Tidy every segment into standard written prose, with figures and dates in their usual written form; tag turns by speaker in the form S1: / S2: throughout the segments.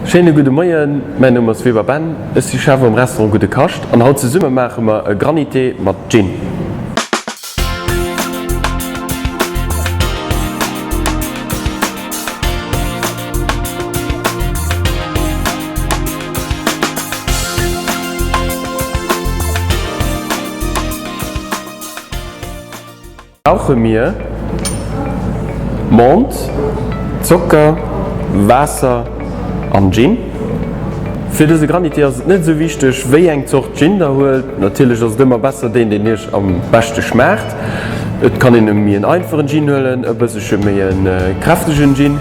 S1: Schéine gudde Moien, mäin Numm ass Weber Ben, ech si Chef am Restaurant Gudde Kascht an haut zesumme maache mer e Granité mat Gin. Brauche mir Menthe, Zocker, Waasser an Gin. Fir dëse Granité ass et net esou wichteg wéi eng Zort Gin der huelt. Natierlech ass et ëmmer besser deen deen iech am beschte schmaacht. Et kann een e méi en einfachen Gin huelen, e bëssche méi e kräftegen Gin.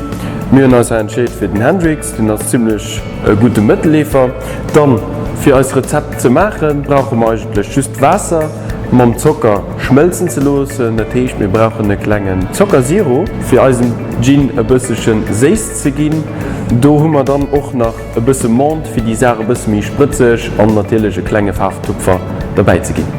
S1: Mir hunn eis hei entscheet fir den Hendrick's, deen ass zimlech e gudde Mëttelleefer. Dann fir eist Rezept ze maachen brauche mer eigentlech just Waasser. Mam Zocker schmëlzen ze loossen. Dat heescht mir brauchen e klengen Zockersiro fir eisem Gin e bësselchen Séisst ze ginn. Do hu mer dann och nach e bësse Menthe fir déi Saach e bësse méi sprëtzeg an natierlech e klenge Faarftupfer derbäi ze ginn.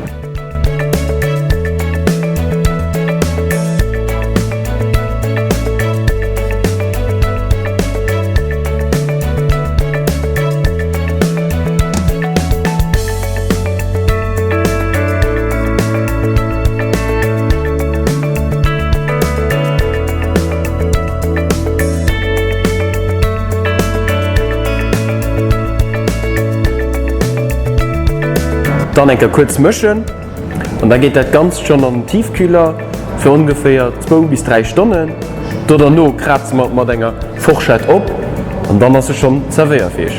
S1: Dann eng Kéier kuerz mëschen an da geet dat Ganzt schonn an den Tiefkühler fir ongeféier zwou bis 3Stonnen. Do derno kraze mer et mat enger Forschett op an dann ass e schonn zerwéierfäeg.